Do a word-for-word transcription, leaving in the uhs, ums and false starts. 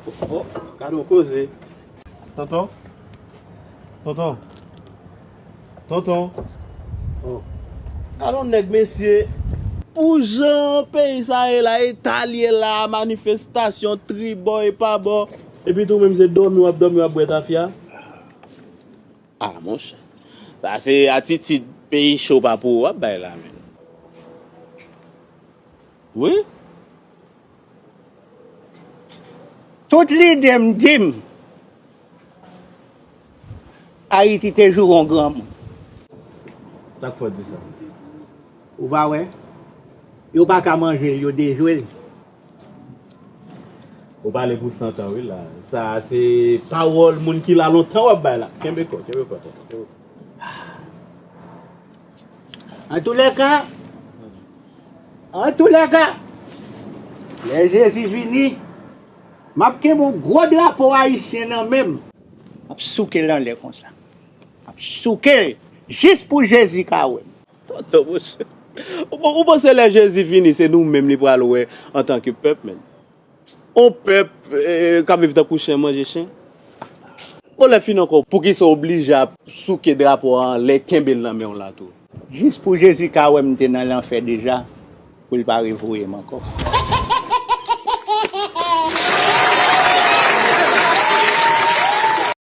Oh, gade yon koze. Tonton? Tonton? Tonton? Oh. Gade yon nèg, mesye. Pou jan peyi sa ye la, eta l ye la, manifestasyon tribò e pa bò. Epi tou menm se dòmi w ap dòmi, w ap bwè tafya. Ah, monchè. Sa se atitid peyi cho pa pou w ap bay la, menm. Wi. Tout lide m di m, Ayiti te joure yon granmoun. Sa k fè w di sa? Ou pa wè? Yo pa ka manje l, yo dejwe l. Ou pale pou san tan, wi, la. Sa a se pawòl moun ki la lontan w ap bay la. Kenbe kò, kenbe kò, tonton, kenbe kò. Antoulèka, antoulèka, lè Jezi vini, m ap kenbe yon gwo drapo ayisyen nan men m. M ap souke l anlè konsa. M ap souke l jis pou Jezi ka wè m. Tonton, monchè. Ou, ou panse lè Jezi vini, se nou menm li pral wè antanke pèp, menm? On pèp, eh, k ap viv tankou chen manje chen. Bon, lè fini ankò, poukisa w oblije ap souke drapo a anlè, kenbe l nan men w la tou? Jis pou Jezi ka wè m te nan lanfè deja, pou l pa revoye m ankò.